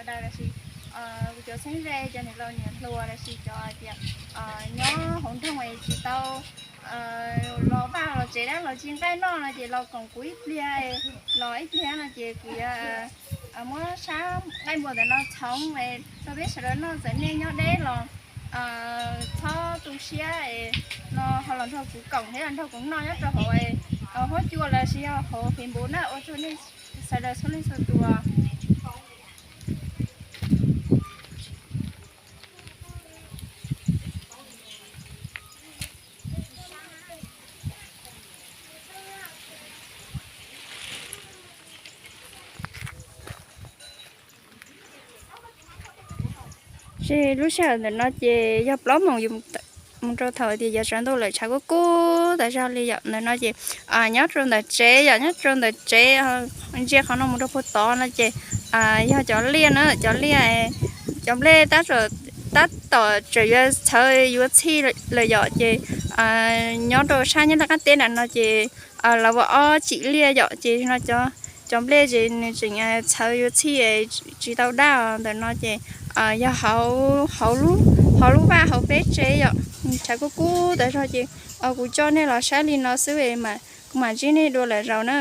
daws lossis kuv cov txheeb ze, cov niam laus niam hluas lossis cov hais tias nyob hauv nroog es tsis tau los vaj los tsev dab los tsis nqaij noj no ces los koom kuv ib pliag, los ib pliag no ces kuv yuav muab sab nqaij npua ntawm no txhoov rau peb sawv daws noj. Txawm nej nyob deb los txhob tu siab no, ho los nrog kuv koom thiab los nrog kuv noj nyob rau hauv huab cua lossis yog hauv Facebook na. Ua tsaug nej sawv daws txhua leej txhua tus. Ces lub sij hawm ntawm no ces yog plaub moos mus rau thaum tias yuav tsaus ntuj lawm, tshav kub kub tas zog li yom. Ntawm no ces nyob rau ntawm tsev yom, nyob rau ntawm tsev, ntsia qhov no mus rau puag tod no ces yog cov liaj na, cov liaj, cov nplej tab tom tseem yuav txhawv yuav txhij lawm yom. Ces nyob rau sab nyob rau qab teb nram no ces lawv ua ob cim liaj yom, ces no cov nplej ces nws tseem txhawv yuav txhij tsis tau daj. Ntawm no ces yog hauv lub vaj hauv peb tsev yom, tshav kub kub tas zog ces kuv coj nej los saib li no xwb, kuv mam ntsib nej dua lwm zaus na.